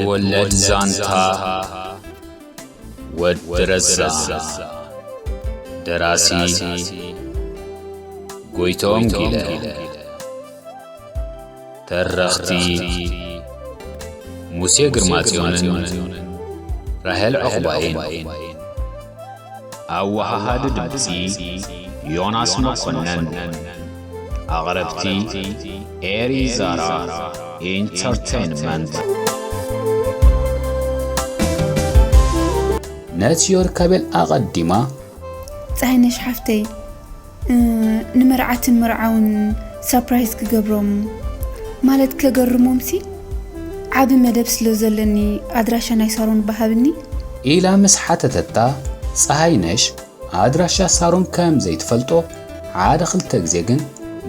ወለድ ዛንታ ወዲ ረዛ። ደራሲ ጎይቶም ጊለ። ተረኽቲ ሙሴ ግርማጽዮንን ራሄል ዑቕባይን። ኣወሃሃዲ ድምጺ ዮናስ መኮነን። ኣቕረብቲ ኤሪ ዛራ ኢንተርቴይንመንት። ነቲ ዮርካቤል ኣቐዲማ። ፀሃይነሽ ሓፍተይ፣ እ፣ ንመርዓትን መርዓውን ሳፕራይዝ ክገብሮም፣ ማለት ከገርሞምሲ፣ ዓቢ መደብ ስለ ዘለኒ ኣድራሻ ናይ ሳሮን ባሃብኒ። ኢላ ምስ ሓተተታ፣ ፀሃይነሽ ኣድራሻ ሳሮን ከም ዘይትፈልጦ ሓደ ክልተ ግዜ ግን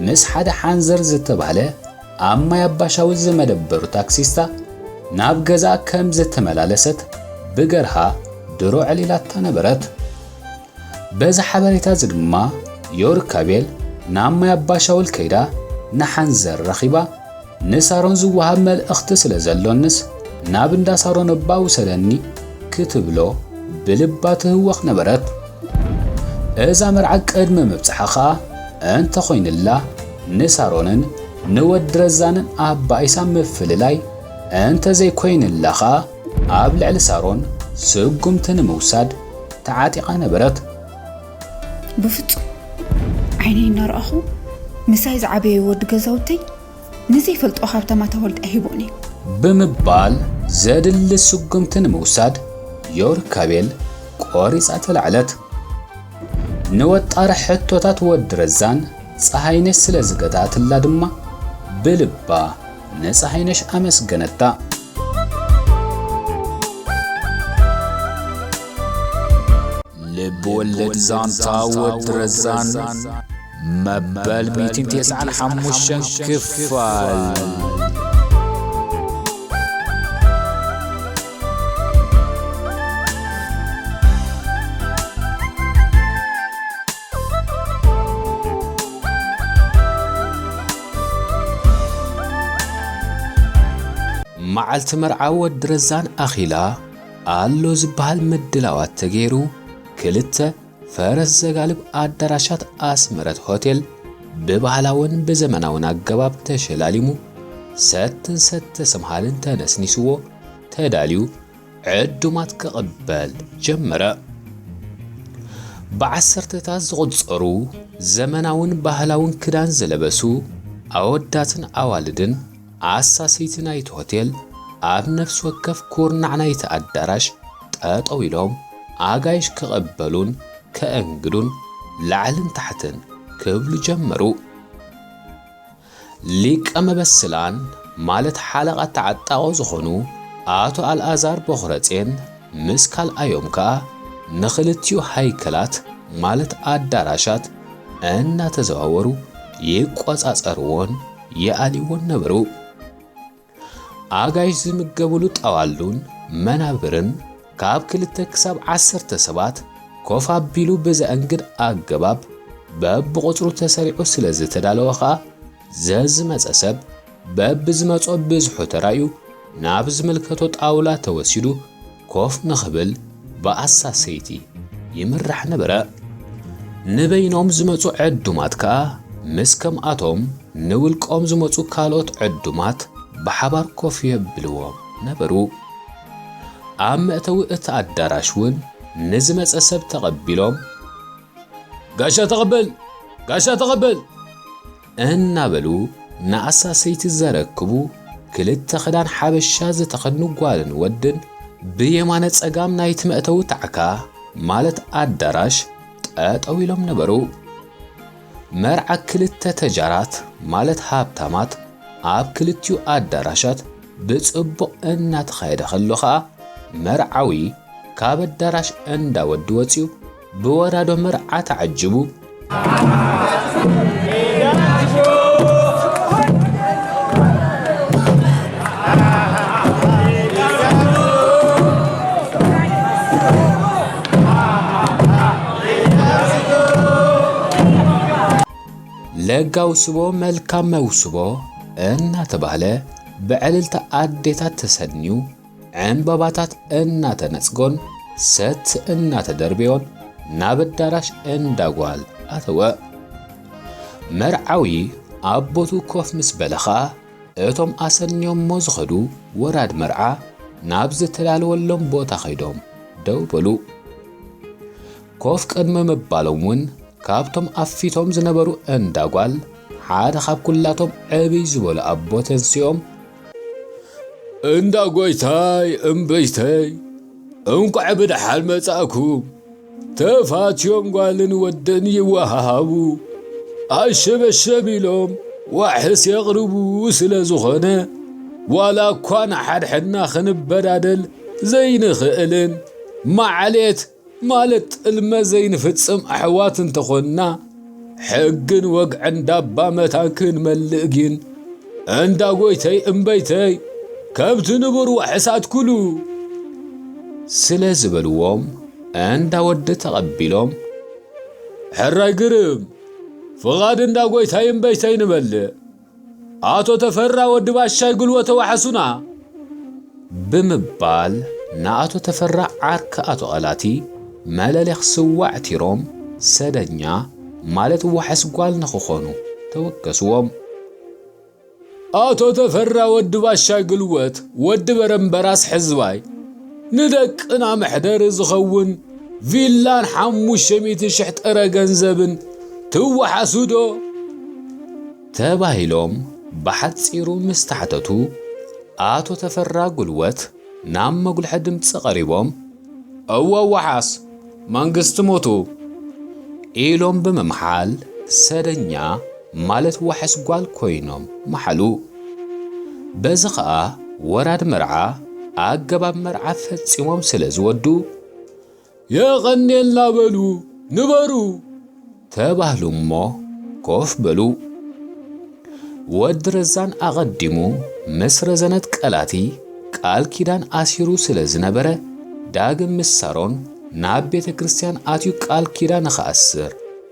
ምስ ሓደ ሓንዘር ዝተባህለ ኣብ ማይ ኣባሻዊ ዝመደበሩ ታክሲስታ ናብ ገዛ ከም ዝተመላለሰት ብገርሃ ድሮ ዕሊላታ ነበረት። በዚ ሓበሬታ እዚ ድማ ዮርካቤል ናብ ማይ ኣባሻውል ከይዳ ንሓንዘር ረኺባ፣ ንሳሮን ዝወሃብ መልእኽቲ ስለ ዘሎንስ ናብ እንዳ ሳሮን እባ ውሰደኒ ክትብሎ ብልባ ትህወኽ ነበረት። እዛ መርዓ ቅድሚ ምብጽሓ ኸኣ እንተኾይንላ ንሳሮንን ንወዲ ረዛንን ኣባኢሳ ምፍልላይ፣ እንተዘይኮይንላ ኸኣ ኣብ ልዕሊ ሳሮን ስጉምቲ ንምውሳድ ተዓጢቓ ነበረት። ብፍጹም ዓይነይ እናረኣኹ ምሳይ ዝዓበየ ወዲ ገዛውተይ ንዘይፈልጦ ሃብታማት ኣወልድ ኣይህቦን እየ። ብምባል ዘድሊ ስጉምቲ ንምውሳድ ዮርካቤል ቆሪጻ ተላዕለት። ንወጣሪ ሕቶታት ወዲ ረዛን ጸሃይነሽ ስለ ዝገትኣትላ ድማ ብልባ ንጸሃይነሽ ኣመስገነታ። ልብ ወለድ ዛንታ ወዲ ረዛን መበል ሚእትን ተስዓን ሓሙሽተን ክፋል። መዓልቲ መርዓ ወዲ ረዛን ኣኺላ ኣሎ ዝበሃል ምድላዋት ተገይሩ፣ ክልተ ፈረስ ዘጋልብ ኣዳራሻት ኣስመረት ሆቴል ብባህላውን ብዘመናውን ኣገባብ ተሸላሊሙ፣ ሰትን ሰተ ሰምሃልን ተነስኒስዎ ተዳልዩ ዕዱማት ክቕበል ጀመረ። ብዓሰርተታት ዝቑጸሩ ዘመናውን ባህላውን ክዳን ዝለበሱ ኣወዳትን ኣዋልድን ኣሳሰይቲ ናይቲ ሆቴል ኣብ ነፍሲ ወከፍ ኩርናዕ ናይቲ ኣዳራሽ ጠጠው ኢሎም ኣጋይሽ ክቕበሉን ከእንግዱን ላዕልን ታሕትን ክብሉ ጀመሩ። ሊቀ መበስላን ማለት ሓለቓ ተዓጣቖ ዝኾኑ ኣቶ ኣልኣዛር ቦኽረጼን ምስ ካልኣዮም ከኣ ንኽልቲኡ ሃይከላት ማለት ኣዳራሻት እናተዘዋወሩ ይቆጻጸርዎን ይኣልይዎን ነበሩ። ኣጋይሽ ዝምገብሉ ጠዋሉን መናብርን ካብ ክልተ ክሳብ ዓሰርተ ሰባት ኮፍ ኣቢሉ ብዘእንግድ ኣገባብ በብቑጽሩ ተሰሪዑ ስለ ዝተዳለወ ኸኣ ዘዝመጸ ሰብ በብዝመጾ ብዝሑ ተራእዩ ናብ ዝምልከቶ ጣውላ ተወሲዱ ኮፍ ንኽብል ብኣሳሰይቲ ይምራሕ ነበረ። ንበይኖም ዝመጹ ዕዱማት ከኣ ምስ ከምኣቶም ንውልቆም ዝመጹ ካልኦት ዕዱማት ብሓባር ኮፍ የብልዎም ነበሩ። ኣብ መእተዊ እቲ ኣዳራሽ እውን ንዝመጸ ሰብ ተቐቢሎም፣ ጋሻ ተቐበል! ጋሻ ተቐበል! እናበሉ ንኣሳሰይቲ ዘረክቡ ክልተ ክዳን ሓበሻ ዝተኸድኑ ጓልን ወድን ብየማነ ጸጋም ናይቲ መእተዊ ታዕካ ማለት ኣዳራሽ ጠጠው ኢሎም ነበሩ። መርዓ ክልተ ተጃራት ማለት ሃብታማት ኣብ ክልቲኡ ኣዳራሻት ብጽቡቕ እናተኻየደ ከሎ ኸኣ መርዓዊ ካብ ኣዳራሽ እንዳ ወዲ ወጺኡ ብወራዶ መርዓ ተዓጂቡ ለጋ ውስቦ መልካም መውስቦ እናተባህለ ብዕልልታ ኣዴታት ተሰንዩ ዕምባባታት እናተነጽጎን ሰቲ እናተደርበዮን ናብ ኣዳራሽ እንዳ ጓል ኣተወ። መርዓዊ ኣብ ቦትኡ ኮፍ ምስ በለ ኸኣ፣ እቶም ኣሰንዮሞ ዝኸዱ ወራድ መርዓ ናብ ዝተዳለወሎም ቦታ ኸይዶም ደው በሉ። ኮፍ ቅድሚ ምባሎም እውን ካብቶም ኣብ ፊቶም ዝነበሩ እንዳ ጓል ሓደ ካብ ኩላቶም ዕብይ ዝበሉ ኣቦ ተንሲኦም፣ "እንዳ ጎይታይ እምበይተይ፣ እንቋዕ ብደሓን መጻእኩም። ተፋትዮም ጓልን ወድን ይወሃሃቡ፣ ኣሸበሸብ ኢሎም ዋሕስ የቕርቡ ስለ ዝኾነ፣ ዋላ እኳ ንሓድሕድና ክንበዳደል ዘይንኽእልን ማዕሌት ማለት ጥልመት ዘይንፍጽም ኣሕዋት እንተኾንና፣ ሕግን ወግዕን ዳባ መታን ክንመልእ ግን፣ እንዳ ጎይተይ እምበይተይ፣ ከምቲ ንቡር ዋሕስ ኣትኩሉ" ስለ ዝበልዎም፣ እንዳ ወዲ ተቐቢሎም፣ "ሕራይ ግርም፣ ፍቓድ እንዳ ጎይታይ እምበይተይ ንመልእ። ኣቶ ተፈራ ወዲ ባሻይ ጉልወተ ዋሕሱና" ብምባል ንኣቶ ተፈራ ዓርኪ ኣቶ ቐላቲ መለሌኽ ስዋ ኣዕቲሮም ሰደኛ ማለት ዋሕስ ጓል ንኽኾኑ ተወከስዎም። "ኣቶ ተፈራ ወዲ ባሻይ ግልወት ወዲ በረምበራስ ሕዝባይ፣ ንደቅና መሕደሪ ዝኸውን ቪላን ሓሙሽተ ሚእቲ ሽሕ ጥረ ገንዘብን ትወሓሱ ዶ?" ተባሂሎም ብሓጺሩ ምስ ተሓተቱ፣ ኣቶ ተፈራ ጉልወት ናብ መጉልሒ ድምጺ ቀሪቦም፣ "እወ ወሓስ መንግስቲ ሞቱ" ኢሎም ብምምሓል፣ ሰደኛ ማለት ዋሕስ ጓል ኮይኖም መሓሉ። በዚ ኸኣ ወራድ መርዓ ኣገባብ መርዓ ፈጺሞም ስለ ዝወዱ፣ "የቐንየልና በሉ፣ ንበሩ!" ተባህሉ እሞ ኮፍ በሉ። ወዲ ረዛን ኣቐዲሙ ምስ ረዘነት ቀላቲ ቃል ኪዳን ኣሲሩ ስለ ዝነበረ፣ ዳግም ምስ ሳሮን ናብ ቤተ ክርስቲያን ኣትዩ ቃል ኪዳን ንኽኣስር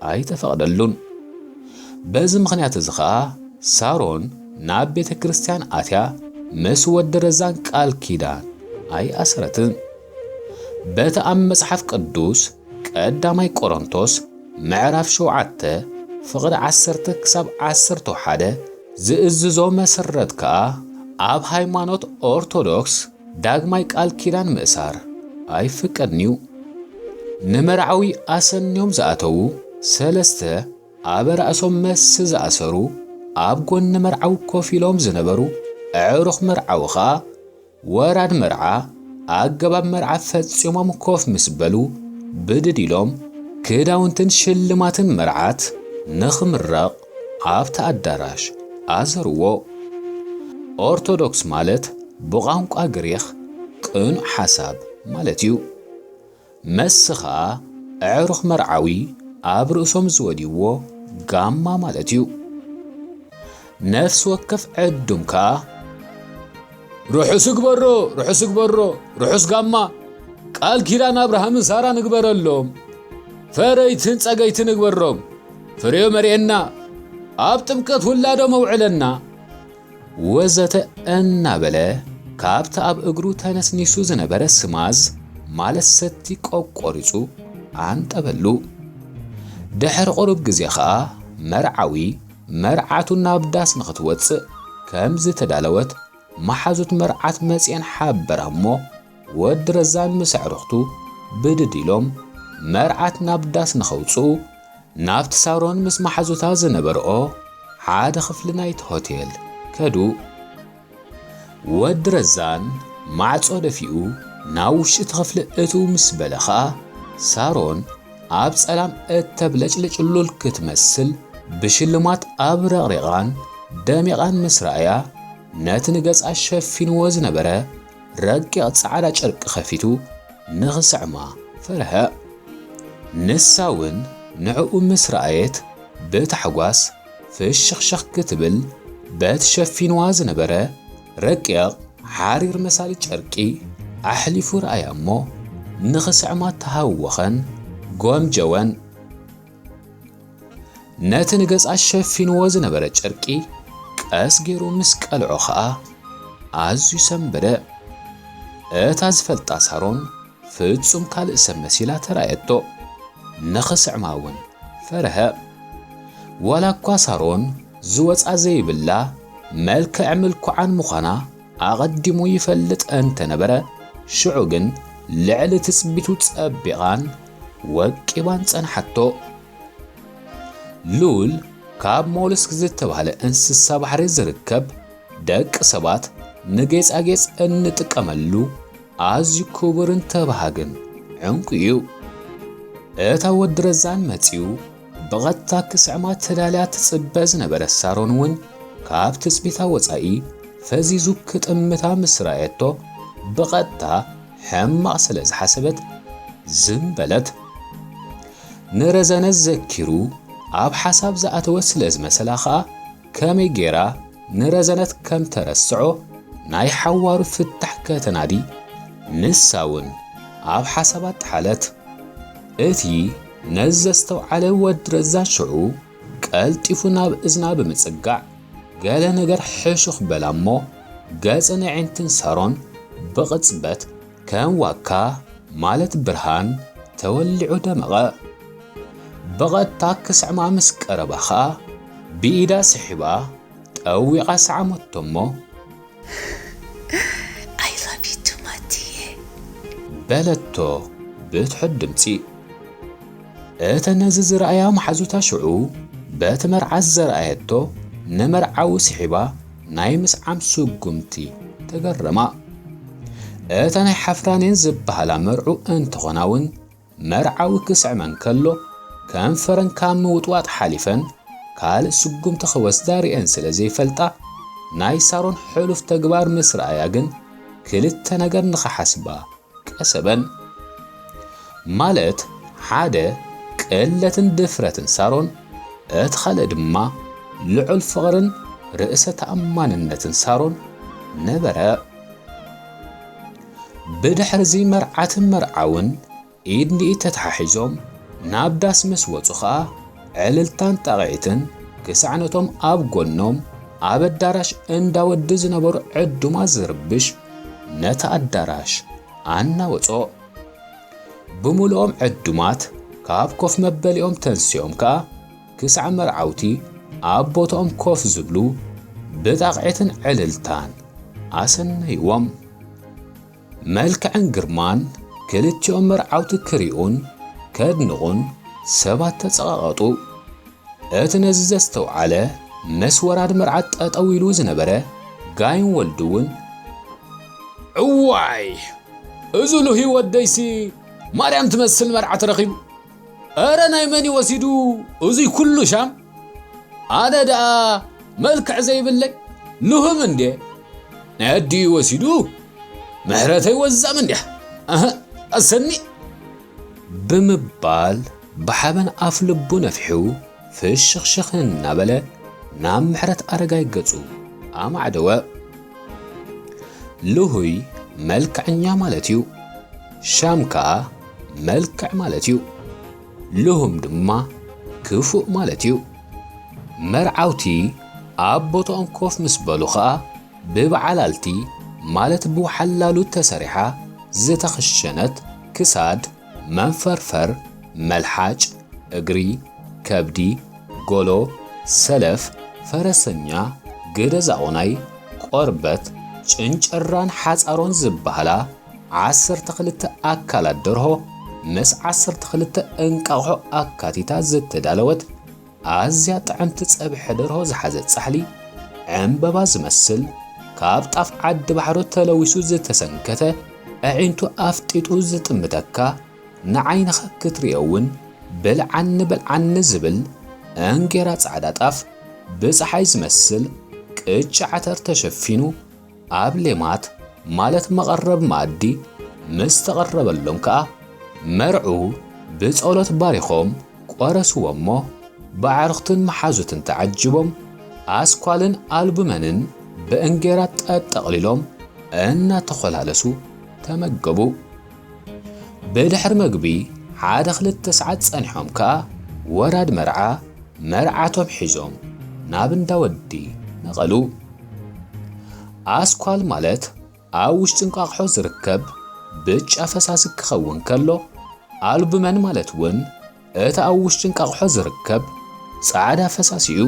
ኣይተፈቕደሉን። በዚ ምኽንያት እዚ ኸኣ ሳሮን ናብ ቤተ ክርስቲያን ኣትያ ምስ ወዲ ረዛን ቃል ኪዳን ኣይኣሰረትን። በቲ ኣብ መጽሓፍ ቅዱስ ቀዳማይ ቆሮንቶስ ምዕራፍ ሸውዓተ ፍቕዲ ዓሰርተ ክሳብ ዓሰርተ ሓደ ዝእዝዞ መሰረት ከኣ፣ ኣብ ሃይማኖት ኦርቶዶክስ ዳግማይ ቃል ኪዳን ምእሳር ኣይፍቀድን'ዩ። ንመርዓዊ ኣሰንዮም ዝኣተዉ ሰለስተ፣ ኣብ ራእሶም መስ ዝኣሰሩ፣ ኣብ ጎኒ መርዓዊ ኮፍ ኢሎም ዝነበሩ ኣዕሩኽ መርዓዊ ኸኣ፣ ወራድ መርዓ ኣገባብ መርዓ ፈጺሞም ኮፍ ምስ በሉ፣ ብድድ ኢሎም ክዳውንትን ሽልማትን መርዓት ንኽምረቕ ኣብቲ ኣዳራሽ ኣዘርዎ። ኦርቶዶክስ ማለት ብቋንቋ ግሪኽ ቅኑዕ ሓሳብ ማለት እዩ። መስ ኸኣ ኣዕሩኽ መርዓዊ ኣብ ርእሶም ዝወድይዎ ጋማ ማለት እዩ። ነፍሲ ወከፍ ዕዱም ከኣ፣ "ርሑስ ግበሮ፣ ርሑስ ግበሮ፣ ርሑስ ጋማ፣ ቃል ኪዳን ኣብርሃምን ሳራን ንግበረሎም፣ ፈረይትን ጸገይትን ንግበሮም፣ ፍሬዮም ኣርእየና፣ ኣብ ጥምቀት ውላዶም ኣውዕለና" ወዘተ እናበለ ካብቲ ኣብ እግሩ ተነስኒሱ ዝነበረ ስማዝ ማለት ሰቲ ቆቆሪጹ ኣንጠበሉ። ድሕሪ ቁሩብ ግዜ ኸኣ መርዓዊ መርዓቱ ናብ ዳስ ንኽትወጽእ ከም ዝተዳለወት መሓዙት መርዓት መጺኤን ሓበራ እሞ፣ ወዲ ረዛን ምስ ኣዕሩኽቱ ብድድ ኢሎም መርዓት ናብ ዳስ ንኸውጽኡ ናብቲ ሳሮን ምስ መሓዙታ ዝነበርኦ ሓደ ክፍሊ ናይቲ ሆቴል ከዱ። ወዲ ረዛን ማዕጾ ደፊኡ ናብ ውሽጢ እቲ ክፍሊ እትው ምስ በለ ኸኣ፣ ሳሮን ኣብ ጸላም እተብለጭልጭ ሉል ክትመስል ብሽልማት ኣብረቕሪቓን ደሚቓን ምስ ረኣያ፣ ነቲ ንገጻ ሸፊንዎ ዝነበረ ረቂቕ ጻዕዳ ጨርቂ ከፊቱ ንኽስዕማ ፈርሀ። ንሳ እውን ንዕኡ ምስ ረኣየት ብታሕጓስ ፍሽኽሸኽ ክትብል በቲ ሸፊንዋ ዝነበረ ረቂቕ ሓሪር መሳሊ ጨርቂ ኣሕሊፉ ረኣያ እሞ ንኽስዕማ ተሃወኸን ጎምጀወን። ነቲ ንገጻ ሸፊንዎ ዝነበረ ጨርቂ ቀስ ገይሩ ምስ ቀልዖ ኸኣ ኣዝዩ ሰንበደ። እታ ዝፈልጣ ሳሮን ፍጹም ካልእ ሰብ መሲላ ተራእየቶ። ንኽስዕማ እውን ፈርሀ። ዋላ እኳ ሳሮን ዝወጻ ዘይብላ መልክዕ ምልኩዓን ምዃና ኣቐዲሙ ይፈልጥ እንተነበረ፣ ሽዑ ግን ልዕሊ ትጽቢቱ ጸቢቓን ወቂባን ጸንሓቶ። ሉል ካብ ሞሉስክ ዝተባህለ እንስሳ ባሕሪ ዝርከብ፣ ደቂ ሰባት ንጌጻጌጽ እንጥቀመሉ ኣዝዩ ክቡርን ተባሃግን ዕንቁ እዩ። እታ ወዲ ረዛን መጺኡ ብቐጥታ ክስዕማ ተዳልያ ትጽበ ዝነበረት ሳሮን እውን ካብ ትጽቢታ ወጻኢ ፈዚዙ ክጥምታ ምስ ረኣየቶ ብቐጥታ ሕማቕ ስለ ዝሓሰበት ዝም በለት። ንረዘነ ዘኪሩ ኣብ ሓሳብ ዝኣተወ ስለ ዝመሰላ ኸኣ ከመይ ጌራ ንረዘነት ከም ተረስዖ ናይ ሓዋሩ ፍታሕ ከተናዲ ንሳ እውን ኣብ ሓሳብ ኣጠሓለት። እቲ ነዚ ዘስተውዓለ ወዲ ረዛ ሽዑ ቀልጢፉ ናብ እዝና ብምጽጋዕ ገለ ነገር ሕሹኽ በላ እሞ ገጽን ኣዒንትን ሳሮን ብቕጽበት ከም ዋካ ማለት ብርሃን ተወሊዑ ደመቐ። ብቐጥታ ክስዕማ ምስ ቀረባ ኸኣ ብኢዳ ስሒባ ጠዊቓ ሰዓመቶ እሞ I love you too much እየ። በለቶ ብትሑት ድምጺ። እተን ነዚ ዝረኣያ መሓዙታ ሽዑ በቲ መርዓት ዘርኣየቶ ንመርዓዊ ስሒባ ናይ ምስዓም ስጉምቲ ተገረማ። እታ ናይ ሓፍራኔን ዝበሃላ መርዑ እንተኾና እውን መርዓዊ ክስዕመን ከሎ ከንፈረን ካብ ምውጥዋጥ ሓሊፈን ካልእ ስጉምቲ ክወስዳ ርእየን ስለ ዘይፈልጣ ናይ ሳሮን ሕሉፍ ተግባር ምስ ረኣያ ግን ክልተ ነገር ንኽሓስባ ቀሰበን። ማለት ሓደ ቅለትን ድፍረትን ሳሮን፣ እቲ ካልእ ድማ ልዑል ፍቕርን ርእሰ ተኣማንነትን ሳሮን ነበረ። ብድሕርዚ መርዓትን መርዓውን ኢድ ንኢድ ተተሓሒዞም ናብ ዳስ ምስ ወጹ ኸኣ ዕልልታን ጣቕዒትን ክሳዕ ነቶም ኣብ ጎኖም ኣብ ኣዳራሽ እንዳ ወዲ ዝነበሩ ዕዱማት ዝርብሽ ነቲ ኣዳራሽ ኣናወጾ። ብምሉኦም ዕዱማት ካብ ኮፍ መበሊኦም ተንሲኦም ከኣ ክሳዕ መርዓውቲ ኣብ ቦታኦም ኮፍ ዝብሉ ብጣቕዒትን ዕልልታን ኣሰነይዎም። መልክዕን ግርማን ክልቲኦም መርዓውቲ ክሪኡን ከድንቑን ሰባት ተጸቓቐጡ። እቲ ነዚ ዘስተውዓለ ምስ ወራድ መርዓ ጠጠው ኢሉ ዝነበረ ጋይን ወልዱ እውን እዋይ! እዚ ሉሂ ወደይሲ ማርያም ትመስል መርዓት ረኺቡ። እረ ናይ መን እዩ ወሲዱ እዙይ ኩሉ ሻም? ኣነ ደኣ መልክዕ ዘይብለይ ልሁም እንዴ? ናይ ኣዲኡ ወሲዱ ምሕረተይ ወዛም እንዲያ። ኣህ ኣሰኒ! ብምባል ብሓበን ኣፍ ልቡ ነፊሑ ፍሽኽሽኽ እናበለ ናብ ምሕረት ኣረጋይ ገጹ ኣማዕደወ። ልሁይ መልክዐኛ ማለት እዩ። ሻም ከኣ መልክዕ ማለት እዩ። ልሁም ድማ ክፉእ ማለት እዩ። መርዓውቲ ኣብ ቦታኦም ኮፍ ምስ በሉ ኸኣ ብበዓላልቲ ማለት ብወሓላሉ ተሰሪሓ ዝተኸሸነት ክሳድ፣ መንፈርፈር፣ መልሓጭ፣ እግሪ፣ ከብዲ፣ ጎሎ፣ ሰለፍ፣ ፈረሰኛ፣ ግደ ዛቑናይ፣ ቆርበት፣ ጭንጭራን ሓጻሮን ዝበሃላ ዓሰርተ ክልተ ኣካላት ደርሆ ምስ ዓሰርተ ክልተ እንቃቑሖ ኣካቲታ ዝተዳለወት ኣዝያ ጥዕምቲ ጸብሒ ደርሆ ዝሓዘት ጻሕሊ ዕምበባ ዝመስል ካብ ጣፍ ዓዲ ባሕሩ ተለዊሱ ዝተሰንከተ ኣዒንቱ ኣፍጢጡ ዝጥምተካ ንዓይንኻ ክትርእዮ እውን ብልዓኒ ብልዓኒ ዝብል እንጌራ ጻዕዳ ጣፍ ብጸሓይ ዝመስል ቅጫ ዓተር ተሸፊኑ ኣብ ሌማት ማለት መቐረብ መኣዲ ምስ ተቐረበሎም ከኣ መርዑ ብጸሎት ባሪኾም ቆረስዎ እሞ ብኣዕሩኽትን መሓዙትን ተዓጂቦም ኣስኳልን ኣልቡመንን ብእንጌራ ጠጠቕሊሎም እናተኾላለሱ ተመገቡ። ብድሕሪ መግቢ ሓደ ክልተ ሰዓት ጸኒሖም ከኣ ወራድ መርዓ መርዓቶም ሒዞም ናብ እንዳ ወዲ ነቐሉ። ኣስኳል ማለት ኣብ ውሽጢ እንቋቑሖ ዝርከብ ብጫ ፈሳሲ ክኸውን ከሎ፣ ኣልቡመን ማለት እውን እቲ ኣብ ውሽጢ እንቋቑሖ ዝርከብ ጻዕዳ ፈሳሲ እዩ።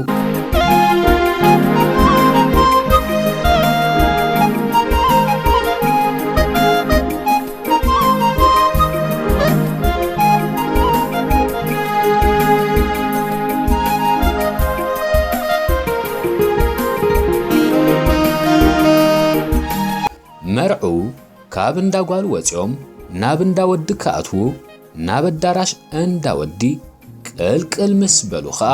መርዑ ካብ እንዳ ጓል ወጺኦም ናብ እንዳ ወዲ ክኣትዉ፣ ናብ ኣዳራሽ እንዳ ወዲ ቅልቅል ምስ በሉ ኸኣ፣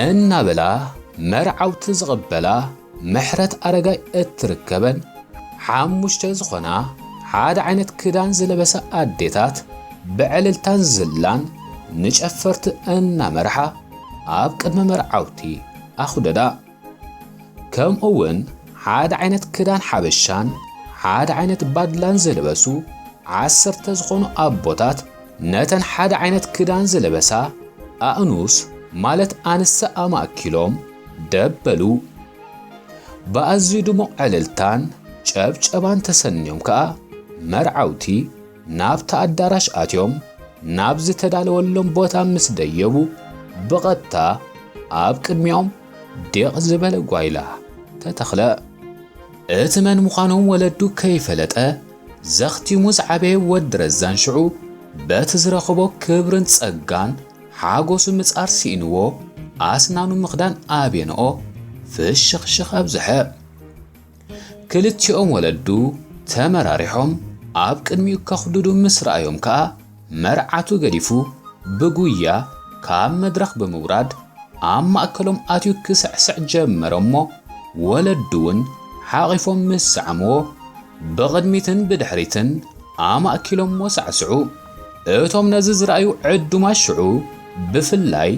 እናበላ መርዓውቲ ዝቕበላ ምሕረት ኣረጋይ እትርከበን ሓሙሽተ ዝኾና ሓደ ዓይነት ክዳን ዝለበሳ ኣዴታት ብዕልልታን ዝላን ንጨፈርቲ እናመርሓ ኣብ ቅድሚ መርዓውቲ ኣኹደዳ። ከምኡ እውን ሓደ ዓይነት ክዳን ሓበሻን ሓደ ዓይነት ባድላን ዝለበሱ ዓሰርተ ዝኾኑ ኣቦታት ነተን ሓደ ዓይነት ክዳን ዝለበሳ ኣእኑስ ማለት ኣንስቲ ኣማእኪሎም ደበሉ። ብኣዝዩ ድሙቕ ዕልልታን ጨብጨባን ተሰንዮም ከኣ መርዓውቲ ናብቲ ኣዳራሽ ኣትዮም ናብ ዝተዳለወሎም ቦታ ምስ ደየቡ ብቐጥታ ኣብ ቅድሚኦም ዲቕ ዝበለ ጓይላ ተተኽለ። እቲ መን ምዃኖም ወለዱ ከይፈለጠ ዘኽቲሙ ዝዓበየ ወዲ ረዛን ሽዑ በቲ ዝረኸቦ ክብርን ጸጋን ሓጎሱ ምጻር ስኢንዎ ኣስናኑ ምኽዳን ኣብየንኦ ፍሽኽሽኽ ኣብዝሐ። ክልቲኦም ወለዱ ተመራሪሖም ኣብ ቅድሚኡ ከኹድዱ ምስ ረኣዮም ከኣ መርዓቱ ገዲፉ ብጉያ ካብ መድረኽ ብምውራድ ኣብ ማእከሎም ኣትዩ ክስዕስዕ ጀመረ እሞ ወለዱ እውን ሓቒፎም ምስ ሰዓምዎ ብቕድሚትን ብድሕሪትን ኣማእኪሎምዎ ሳዕስዑ። እቶም ነዚ ዝረኣዩ ዕዱማት ሽዑ ብፍላይ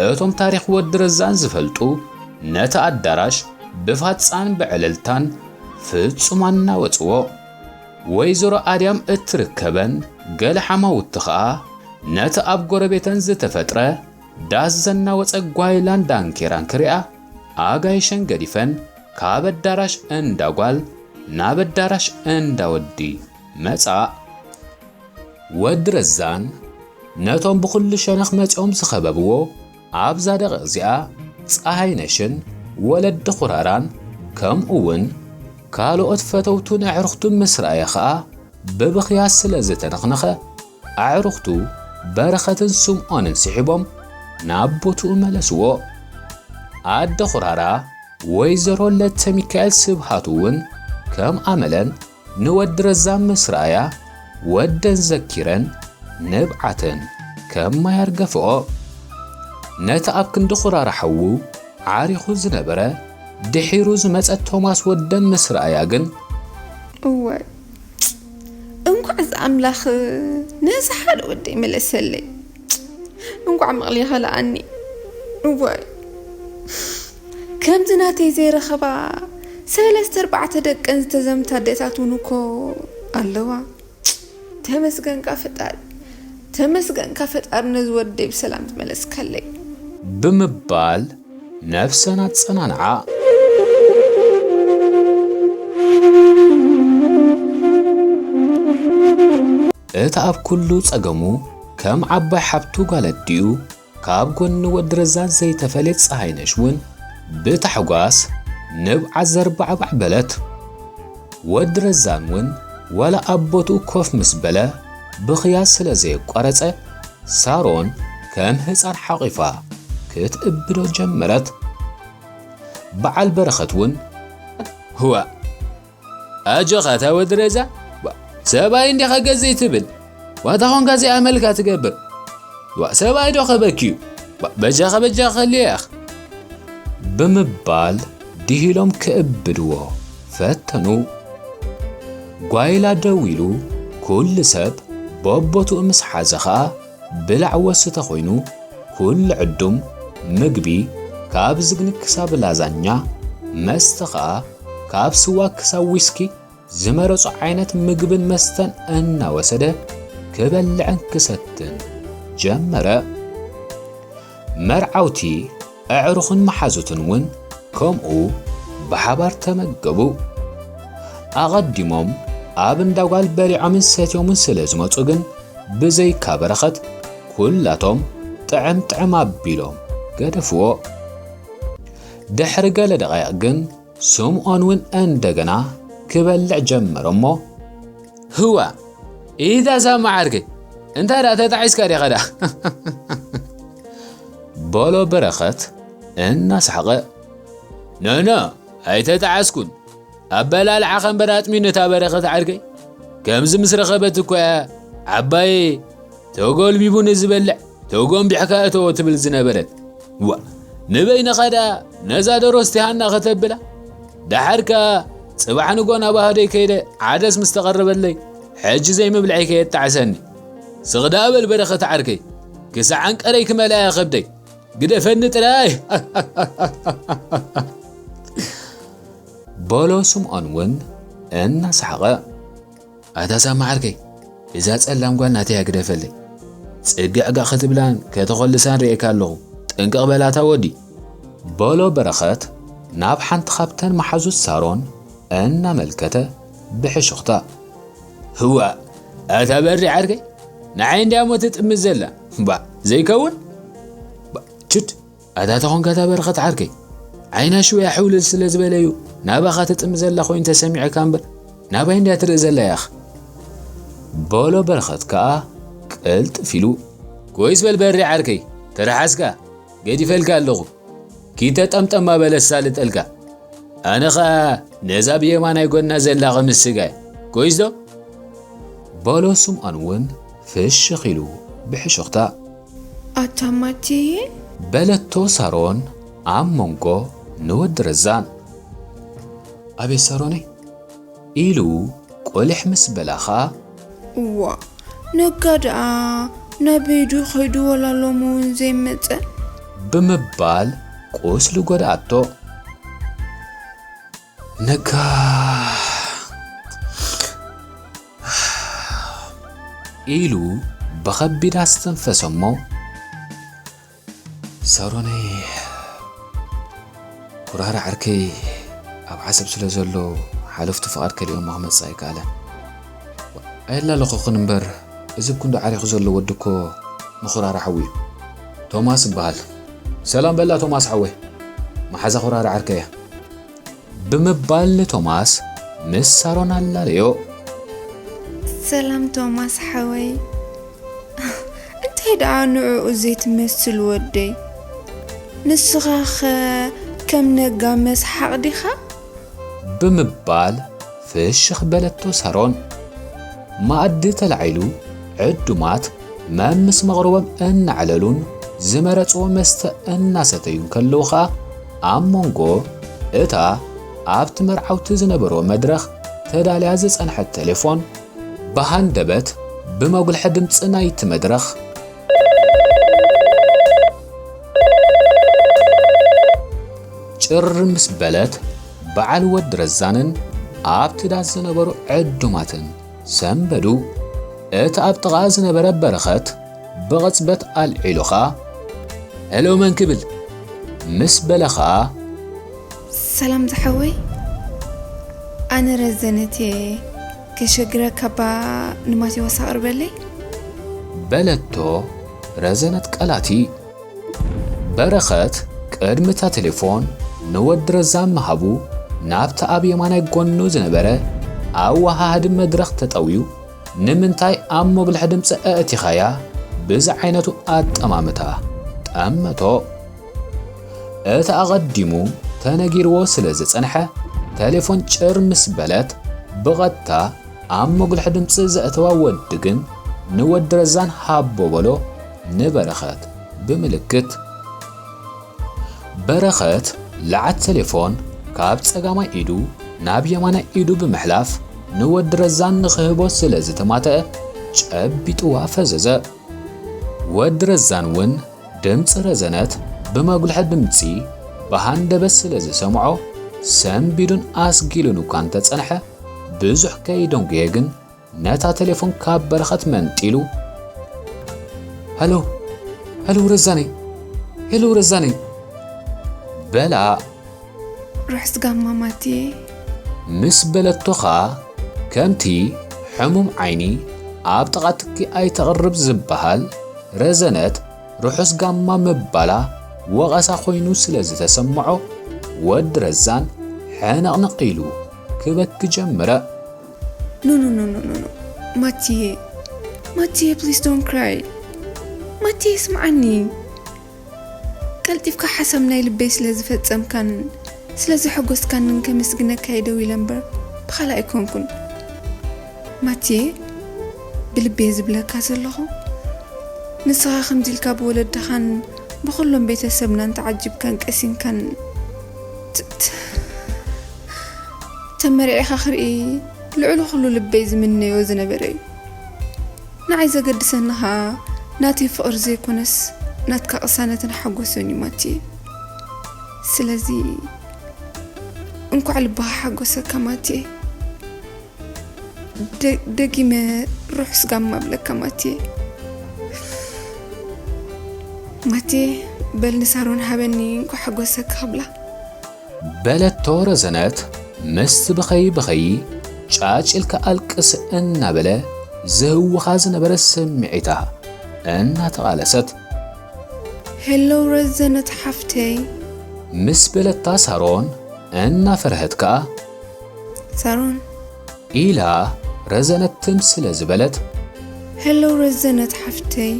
እቶም ታሪኽ ወዲ ረዛን ዝፈልጡ ነቲ ኣዳራሽ ብፋጻን ብዕልልታን ፍጹም ኣናወጽዎ። ወይዘሮ ኣድያም እትርከበን ገለ ሓማውቲ ኸኣ ነቲ ኣብ ጎረቤተን ዝተፈጥረ ዳስ ዘናወጸ ጓይላን ዳንኬራን ክሪኣ ኣጋይሸን ገዲፈን ካብ ኣዳራሽ እንዳ ጓል ናብ ኣዳራሽ እንዳ ወዲ መጻ። ወዲ ረዛን ነቶም ብኹሉ ሸነኽ መጺኦም ዝኸበብዎ ኣብዛ ደቂቕ እዚኣ ጸሃይነሽን ወለዲ ኹራራን ከምኡ እውን ካልኦት ፈተውቱን ኣዕሩኽቱን ምስ ረኣየ ኸኣ ብብኽያት ስለ ዝተነኽነኸ ኣዕሩኽቱ በረኸትን ስምኦንን ስሒቦም ናብ ቦትኡ መለስዎ። ኣደ ኹራራ ወይዘሮ ለተሚካኤል ስብሃቱ እውን ከም ኣመለን ንወዲ ረዛን ምስ ረኣያ ወደን ዘኪረን ንብዓተን ከም ማይ ኣርገፍኦ። ነቲ ኣብ ክንዲ ኹራራ ሓዉ ዓሪኹ ዝነበረ ድሒሩ ዝመጸ ቶማስ ወደን ምስ ረኣያ ግን እዋይ እንኳዕ እዚ ኣምላኽ ነዚ ሓደ ወደይ መለሰለይ። እንኳዕ መቕሊ ከለኣኒ። እዋይ ከምዚ ናተይ ዘይረኸባ ሰለስተ ኣርባዕተ ደቀን ዝተዘምታ ኣዴታት እውን እኮ ኣለዋ። ተመስገንካ ፈጣሪ፣ ተመስገንካ ፈጣሪ ነዚ ወደይ ብሰላም ዝመለስካለይ። ብምባል ነብሰን ኣጸናንዓ። እቲ ኣብ ኩሉ ጸገሙ ከም ዓባይ ሓብቱ ጓል ኣዲኡ ካብ ጎኒ ወዲ ረዛን ዘይተፈለየት ፀሃይነሽ እውን ብታሕጓስ ንብዓት ዘርባዕባዕ በለት። ወዲ ረዛን እውን ዋላ ኣብ ቦትኡ ኮፍ ምስ በለ ብኽያት ስለ ዘየቋረፀ ሳሮን ከም ህፃን ሓቒፋ ክትእብዶ ጀመረት። በዓል በረኸት እውን ህዋ ኣጆኻ እታ ወዲ ረዛ፣ ዋ፣ ሰብኣይ እንዲኻ ገዘይ ትብል፣ ዋታ ኾንካ እዚኣ መልካ ትገብር፣ ዋ፣ ሰብኣይ ዶ ከበኪዩ፣ ዋ፣ በጃኻ በጃኻ ከልየኽ ብምባል ድሂሎም ክእብድዎ ፈተኑ። ጓይላ ደው ኢሉ ኩሉ ሰብ በቦትኡ ምስ ሓዘ ኸኣ ብላዕ ወስተ ኮይኑ ኩሉ ዕዱም ምግቢ ካብ ዝግኒ ክሳብ ላዛኛ መስተ ኸኣ ካብ ስዋ ክሳብ ዊስኪ ዝመረጾ ዓይነት ምግብን መስተን እናወሰደ ክበልዕን ክሰትን ጀመረ። መርዓውቲ ኣዕሩኽን መሓዙትን እውን ከምኡ ብሓባር ተመገቡ። ኣቐዲሞም ኣብ እንዳጓል በሊዖምን ሰትዮምን ስለ ዝመጹ ግን ብዘይካ በረኸት ኩላቶም ጥዕም ጥዕም ኣቢሎም ገደፍዎ። ድሕሪ ገለ ደቓይቕ ግን ስምዖን እውን እንደገና ክበልዕ ጀመረ እሞ፣ ህዋ ኢታ ሳማ ዓርከይ፣ እንታይ ደኣ ተጣዒስካ ዲኻ ደኣ? በሎ በረኸት እናሳሓቐ። ኖኖ፣ ኣይተጣዓስኩን። ኣበላልዓኻ እምበር ኣጥሚኑ እታ በረኸት ዓርከይ። ከምዚ ምስ ረኸበት እኮ እያ ዓባየ ተጎልቢቡ ንዝበልዕ ተጎንቢሕካ እተዎ ትብል ዝነበረት። ዋ፣ ንበይንኻ ደኣ ነዛ ደሮስቲ ሃና ከተብላ? ደሓር ከኣ ጽባሕ ንጎ ናብ ኣህደይ ከይደ ዓደስ ምስ ተቐረበለይ፣ ሕጂ ዘይምብልዐይ ከየጣዕሰኒ። ስቕ ደኣ በል በረኸት ዓርከይ፣ ክሳዕ ዓንቀረይ ክመልኣ እያ ከብደይ። ግደፈኒ ጥራይ። በሎ ስምዖን እውን እናሰሓቐ። ኣታ ሳማ ዓርከይ፣ እዛ ጸላም ጓል ናተይ ኣግደፈለይ። ጽግዕ ጋእ ክትብላን ከተኾልሳን ርእየካ ኣለኹ። ጥንቅቕ በል ኣታ ወዲ። በሎ በረኸት ናብ ሓንቲ ካብተን መሓዙት ሳሮን እናመልከተ ብሕሹኽታ። ህዋ፣ ኣታ በሪ ዓርከይ፣ ንዓይ እንድያ እሞ ትጥምት ዘላ። ባ፣ ዘይከውን? ባ፣ ችድ፣ ኣታ ተኾንካ እታ በረኸት ዓርከይ። ዓይና ሽውያ ሕውልል ስለ ዝበለዩ ናባኻ ትጥምት ዘላ ኮይኑ ተሰሚዑካ እምበር ናባይ እንድያ ትርኢ ዘላ ያኽ። በሎ በረኸት ከኣ ቅልጥፍ ኢሉ። ኮይስ በል በሪ ዓርከይ፣ ተረሓስካ፣ ገዲፈልካ ኣለኹ። ኪተ ጠምጠማ በለስ ሳልጠልካ። ኣነ ኸኣ ነዛ ብየማናይ ጎና ዘላ ቐምስ ስጋ እየ። ኮይስ ዶ? በሎ ስምዖን እውን ፍሽኽ ኢሉ ብሕሹኽታ። ኣታ ማቲ። በለቶ ሳሮን ኣብ መንጎ ንወዲ ረዛን። ኣቤት ሳሮነይ ኢሉ ቁልሕ ምስ በላ ኸኣ። እዋ፣ ነጋ ደኣ ናበይ ድዩ ኸይዱ ወላ ሎሚ እውን ዘይመጸ? ብምባል ቁስሊ ጎድኣቶ። ነጋ ኢሉ ብኸቢድ ኣስተንፈሰ እሞ፣ ሳሮነይ፣ ኩራራ ዓርከይ ኣብ ዓሰብ ስለ ዘሎ ሓለፍቱ ፍቓድ ከሊኦሞ ክመጽእ ኣይከኣለን። ኣየላለኹኽን እምበር፣ እዚ ኣብ ክንዱ ዓሪኹ ዘሎ ወዲ እኮ ንኹራራ ሓዉ እዩ። ቶማስ እበሃል። ሰላም በላ ቶማስ ሓወይ። መሓዛ ኩራራ ዓርከይ እያ። ብምባል ንቶማስ ምስ ሳሮን ኣላለዮ። ሰላም ቶማስ ሓወይ። እንታይ ደኣ ንዕኡ ዘይትመስል ወደይ? ንስኻኸ ከም ነጋ መስሓቕ ዲኻ? ብምባል ፍሽኽ በለቶ ሳሮን። መኣዲ ተላዒሉ ዕዱማት መምስ መቕርቦም እናዕለሉን ዝመረጽዎ መስተ እናሰተዩን ከለዉ ኸኣ ኣብ መንጎ እታ ኣብቲ መርዓውቲ ዝነበርዎ መድረኽ ተዳልያ ዝጸንሐት ቴሌፎን ብሃንደበት ብመጉልሒ ድምጺ ናይቲ መድረኽ ጭር ምስ በለት በዓል ወዲ ረዛንን ኣብቲ ዳስ ዝነበሩ ዕዱማትን ሰንበዱ። እቲ ኣብ ጥቓ ዝነበረ በረኸት ብቕጽበት ኣልዒሉ ኸኣ፣ "ሄሎ መን ክብል?" ምስ በለ ኸኣ፣ "ሰላም ዝሓወይ፣ ኣነ ረዘነት እየ፣ ከሸግረካ እባ ንማቴዎስ ኣቕርበለይ?" በለቶ ረዘነት ቀላቲ። በረኸት ቅድሚ እታ ቴሌፎን ንወዲ ረዛን ምሃቡ፣ ናብቲ ኣብ የማናይ ጎኑ ዝነበረ ኣወሃሃዲ መድረኽ ተጠውዩ፣ "ንምንታይ ኣብ መጉልሒ ድምፂ ኣእቲኻያ?" ብዚ ዓይነቱ ኣጠማምታ ጠመቶ። እቲ ኣቐዲሙ ተነጊርዎ ስለ ዝጸንሐ፣ ቴሌፎን ጭር ምስ በለት፣ ብቐጥታ ኣብ መጉልሒ ድምፂ ዘእተዋ ወዲ ግን ንወዲ ረዛን ሃቦ በሎ፣ ንበረኸት ብምልክት። በረኸት ለዓት ቴሌፎን ካብ ጸጋማይ ኢዱ ናብ የማናይ ኢዱ ብምሕላፍ ንወዲ ረዛን ንኽህቦ ስለ ዝተማተአ፣ ጨቢጥዋ ፈዘዘ። ወዲ ረዛን እውን ድምፂ ረዘነት ብመጉልሒ ድምፂ ብሃንደበት ስለ ዝሰምዖ፣ ሰንቢዱን ኣስጊሉን እኳ እንተጸንሐ፣ ብዙሕ ከይደንጉየ ግን ነታ ቴሌፎን ካብ በረኸት መንጢሉ፣ "ሀሎ፣ ሀሎ ረዛነይ፣ ሄሎ ረዛነይ" በላ። "ርሑስ ጋማ ማትየ" ምስ በለቶ ኸኣ፣ ከምቲ ሕሙም ዓይኒ ኣብ ጥቓ ትኪ ኣይተቕርብ ዝበሃል፣ ረዘነት ርሑስ ጋማ ምባላ ወቐሳ ኮይኑ ስለ ዝተሰምዖ፣ ወዲ ረዛን ሕንቕንቕ ኢሉ ክበኪ ጀመረ። "ኖ፣ ኖ፣ ኖ፣ ኖ፣ ኖ፣ ኖ። ማትየ፣ ማትየ፣ please don't cry። ማትየ፣ ስምዓኒ። ቀልጢፍካ ሓሳብ ናይ ልበይ ስለ ዝፈጸምካን ስለ ዘሐጎስካንን ከመስግነካ እየ ደው ኢለ እምበር፣ ብኻልእ ኣይኮንኩን። ማትየ፣ ብልቢ እየ ዝብለካ ዘለኹ። ንስኻ ከምዚ ኢልካ ብወለድኻን ብኹሎም ቤተሰብናን ተዓጂብካን ቀሲንካን ት-፣ ት-፣ ተመሪዕኻ ክርኢ ልዕሊ ኩሉ ልበይ ዝምነዮ ዝነበረ እዩ። ንዓይ ዘገድሰኒ ኸኣ ናተይ ፍቕሪ ዘይኮነስ ናትካ ቅሳነትን ሓጎስን እዩ ማትየ። ስለዚ እንኳዕ ልብኻ ሓጎሰካ ማትየ። ደ-፣ ደጊመ ርሑስ ጋማ እብለካ ማትየ። ማትየ፣ በል ንሳሮን ሃበኒ እንኳዕ ሓጎሰካ ክብላ" በለቶ ረዘነት ምስቲ ብኸይ ብኸይ ጫጭ ኢልካ ኣልቅስ እናበለ ዝህውኻ ዝነበረ ስምዒታ እናተቓለሰት። "ሄሎ ረዘነት ሓፍተይ" ምስ በለታ ሳሮን እናፈርሀት ከኣ፣ "ሳሮን" ኢላ ረዘነት ትም ስለ ዝበለት፣ "ሄሎ ረዘነት ሓፍተይ"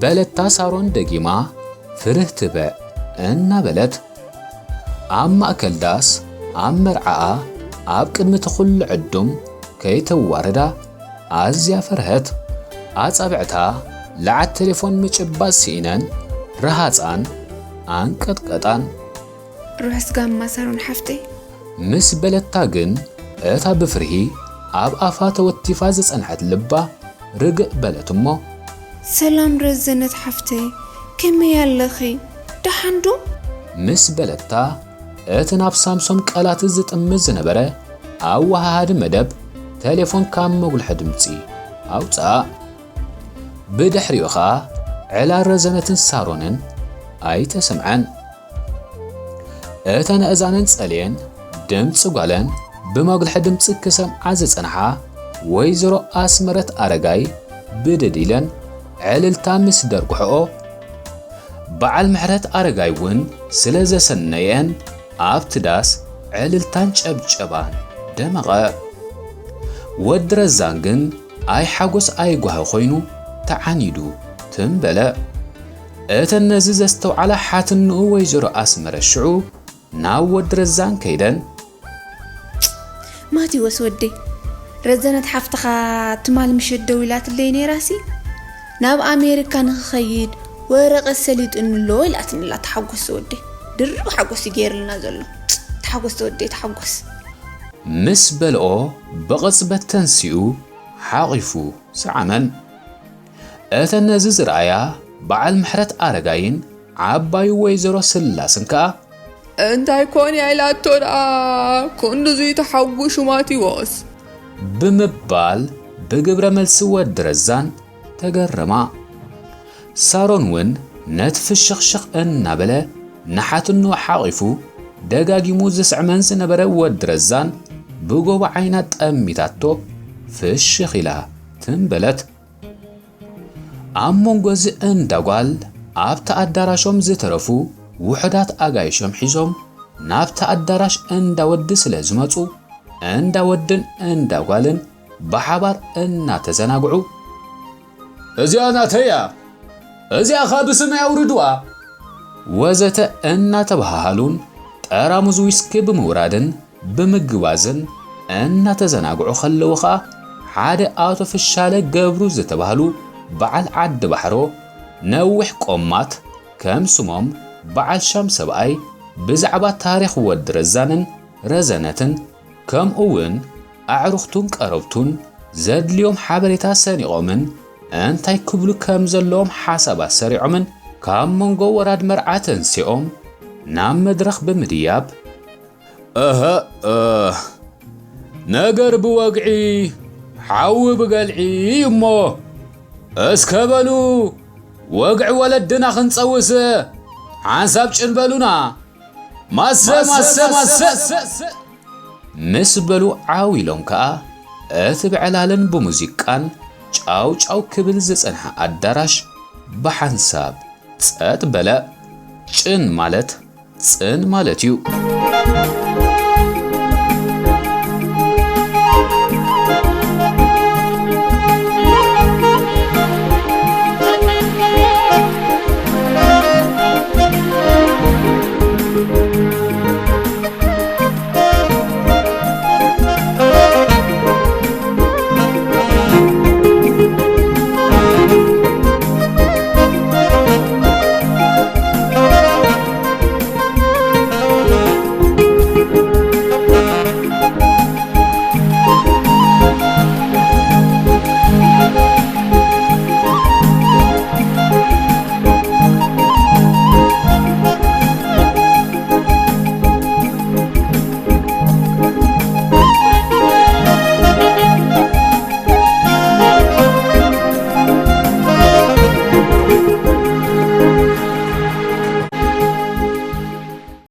በለታ ሳሮን ደጊማ ፍርህ ትበዕ እናበለት። ኣብ ማእከል ዳስ፣ ኣብ መርዓኣ፣ ኣብ ቅድሚ እቲ ኩሉ ዕዱም ከይተዋርዳ ኣዝያ ፈርሀት። ኣጻብዕታ ለዓት ቴሌፎን ምጭባጥ ስኢነን ረሃጻን ኣንቀጥቀጣን። "ርሑስ ጋማ ሳሮን ሓፍተይ" ምስ በለታ ግን፣ እታ ብፍርሂ ኣብ ኣፋ ተወቲፋ ዝጸንሐት ልባ ርግእ በለት እሞ፣ "ሰላም ረዘነት ሓፍተይ፣ ከመይ ኣለኺ? ደሓን ዶ?" ምስ በለታ፣ እቲ ናብ ሳምሶም ቃላት ዝጥምት ዝነበረ ኣወሃሃዲ መደብ ቴሌፎን ካብ መጉልሒ ድምጺ ኣውጽኣ። ብድሕሪኡ ኸኣ ዕላል ረዘነትን ሳሮንን ኣይተሰምዐን። እተን ኣእዛነን ጸልየን ድምጺ ጓለን ብመጉልሒ ድምጺ ክሰምዓ ዝጸንሓ ወይዘሮ ኣስመረት ኣረጋይ ብድድ ኢለን ዕልልታ ምስ ደርጉሕኦ፣ በዓል ምሕረት ኣረጋይ እውን ስለ ዘሰነየን ኣብቲ ዳስ ዕልልታን ጨብጨባን ደመቐ። ወዲ ረዛን ግን ኣይ ሓጎስ ኣይ ጓሂ ኮይኑ ተዓኒዱ ትም በለ። እተን ነዚ ዘስተውዓላ ሓትንኡ ወይዘሮ ኣስመረት ሽዑ ናብ ወዲ ረዛን ከይደን፣ "ማቴዎስ ወደይ፣ ረዘነት ሓፍትኻ ትማል ምሸት ደዊላትለይ ነይራሲ፣ ናብ ኣሜሪካ ንኽኸይድ ወረቐት ሰሊጡኒ ኣሎ ኢላትኒ ኣላ። ተሓጎስ ወደይ፣ ድርብ ሓጎስ እዩ ገይርልና ዘሎ። ተሓጎስ ወደይ፣ ተሓጎስ" ምስ በልኦ፣ ብቕጽበት ተንሲኡ ሓቒፉ ሰዓመን። እተን ነዚ ዝረኣያ በዓል ምሕረት ኣረጋይን ዓባዩ ወይዘሮ ስላስን ከኣ፣ "እንታይ ኮን እያ ኢላቶ ደኣ ክንድዙይ ተሓጒሱ ማቴዎስ?" ብምባል ብግብረ መልሲ ወዲ ረዛን ተገረማ። ሳሮን እውን ነቲ ፍሽኽሽኽ እናበለ ንሓትንኡ ሓቒፉ ደጋጊሙ ዝስዕመን ዝነበረ ወዲ ረዛን ብጎቦ ዓይና ጠሚታቶ ፍሽኽ ኢላ ትም በለት። ኣብ መንጎ እዚ እንዳ ጓል ኣብቲ ኣዳራሾም ዝተረፉ ውሑዳት ኣጋይሾም ሒዞም ናብቲ ኣዳራሽ እንዳ ወዲ ስለ ዝመጹ፣ እንዳ ወድን እንዳ ጓልን ብሓባር እናተዘናግዑ፣ "እዚኣ ናተያ፣ እዚኣ ኸኣ ብስመይ ኣውርድዋ" ወዘተ እናተበሃሃሉን ጠራሙዝ ዊስኪ ብምውራድን ብምግባዝን እናተዘናግዑ ከለዉ ኸኣ፣ ሓደ ኣቶ ፍሻለ ገብሩ ዝተባህሉ በዓል ዓዲ ባሕሮ፣ ነዊሕ ቆማት፣ ከም ስሞም በዓል ሻም ሰብኣይ፣ ብዛዕባ ታሪኽ ወዲ ረዛንን ረዘነትን፣ ከምኡ እውን ኣዕሩኽቱን ቀረብቱን ዘድልዮም ሓበሬታ ሰኒቖምን እንታይ ክብሉ ከም ዘለዎም ሓሳብ ኣሰሪዖምን፣ ካብ መንጎ ወራድ መርዓ ተንሲኦም ናብ መድረኽ ብምድያብ፣ "እህ፣ እህ፣ ነገር ብወግዒ፣ ሓዊ ብገልዒ እዩ እሞ፣ እስከ በሉ፣ ወግዒ ወለድና ክንጸውስ፣ ሓንሳብ ጭን በሉና፣ ማሰ፣ ማሰ፣ ማሰ" ምስ በሉ ዓው ኢሎም ከኣ፣ እቲ ብዕላልን ብሙዚቃን ጫው ጫው ክብል ዝጸንሐ ኣዳራሽ ብሓንሳብ ጸጥ በለ። ጭን ማለት ጽን ማለት እዩ።